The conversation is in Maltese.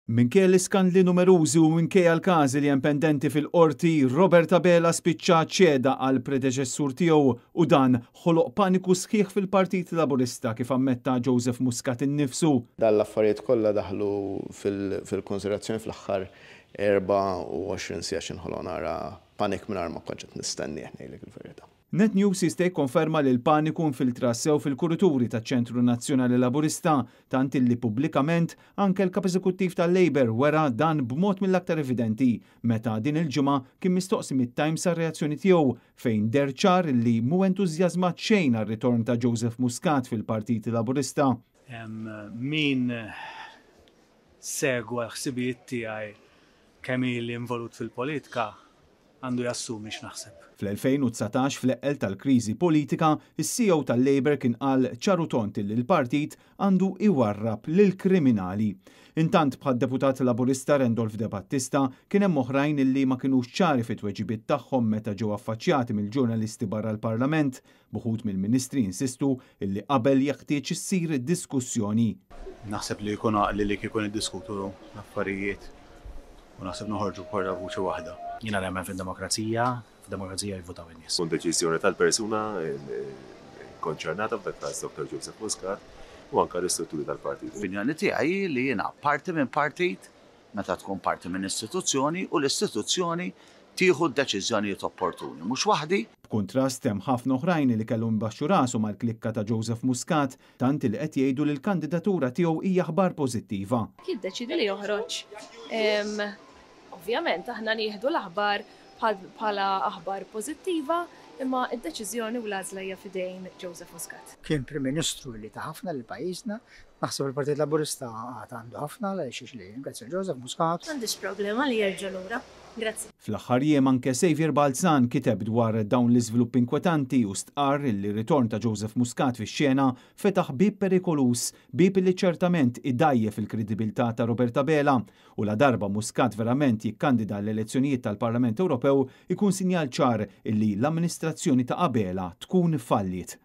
Minkejja l-iskandli numerużi u minkejja l-każi li hemm pendenti fil-Qorti, Robert Abela spiċċa ċeda għal predeċessur tiegħu u dan ħoloq paniku sħiħ fil-Partit Laburista kif ammetta Joseph Muscat innifsu. Dan l-affarijiet kollha daħlu fil-konsiderazzjoni fl-aħħar 24 siegħa x'inħoloq nara panik mingħajr ma kont qed nistennieh ngħidlek il-verità. Net News jista' jikkonferma li l-paniku nfiltra sew fil-kurituri taċ-Ċentru Nazzjonali Laburista, tant illi pubblikament anke l-Kap Eżekuttiv tal-Labour wera dan b'mod mill-aktar evidenti meta din il-ġimgħa kien mistoqsi mit-Times għar-reazzjoni tiegħu fejn deher ċar illi mhu entużjażmat xejn għar-ritorn ta' Joseph Muscat fil-Partit Laburista. Min segwa l-ħsibijiet tiegħi kemm ili involut fil-politika għandu jassumi x'naħseb. Fl-2019 fl-eqqel tal-kriżi politika, is-CEO tal-Labour kien qal ċar u tond illi l-partit għandu iwarrab lill-kriminali. Intant bħad-Deputat Laburista Randolph De Battista kien hemm oħrajn illi ma kinux ċari fit-tweġibiet tagħhom meta ġew affaċċjati mill-ġurnalisti barra l-Parlament, b'uħud mill-Ministri jinsistu illi qabel jeħtieġ issir diskussjoni. Naħseb li jkun għaqli li kieku niddiskutu l-affarijiet u naħseb noħorġu bħala vuċi waħda. Jiena nemmen fid-demokrazija, fid-demokrazija jivvutaw in-nies. Tkun deċiżjoni tal-persuna konċernata, f'dak każ Dr. Joseph Muscat, u anke l-istrutturi tal-partit. L-opinjoni tiegħi hi li jiena parti minn partit meta tkun parti minn istituzzjoni u l-istituzzjoni tieħu d-deċiżjonijiet opportuni. Mhux waħdi. B'kuntrast hemm ħafna oħrajn li kellhom ibaxxu rashom għall-klikka ta' Joseph Muscat, tant li qed jgħidu li l-kandidatura tiegħu hija aħbar pożittiva. Jiddeċiedi li joħroġ. Ovvjament aħna nieħdu l-aħbar bħala aħbar pożittiva imma d-deċiżjoni u l-għażla hija f'idejn Joseph Muscat. Kien Prim Ministru li ta ħafna lil pajjiżna. Naħseb il-Partit Laburista għad għandu ħafna għaliex li ringrazzja Joseph Muscat. M'għandix problema li jerġa' lura. Grazzi. Fl-aħħar jiem anke Saviour Balzan kiteb dwar dawn l-iżviluppi inkwetanti u stqarr li r-ritorn ta' Joseph Muscat fix-xena fetaħ bieb perikoluż, bieb li ċertament idgħajjef il-kredibilità ta' Robert Abela u ladarba Muscat verament jikkandida għall-elezzjonijiet tal-Parlament Ewropew ikun sinjal ċar illi l-amministrazzjoni ta' Abela tkun falliet.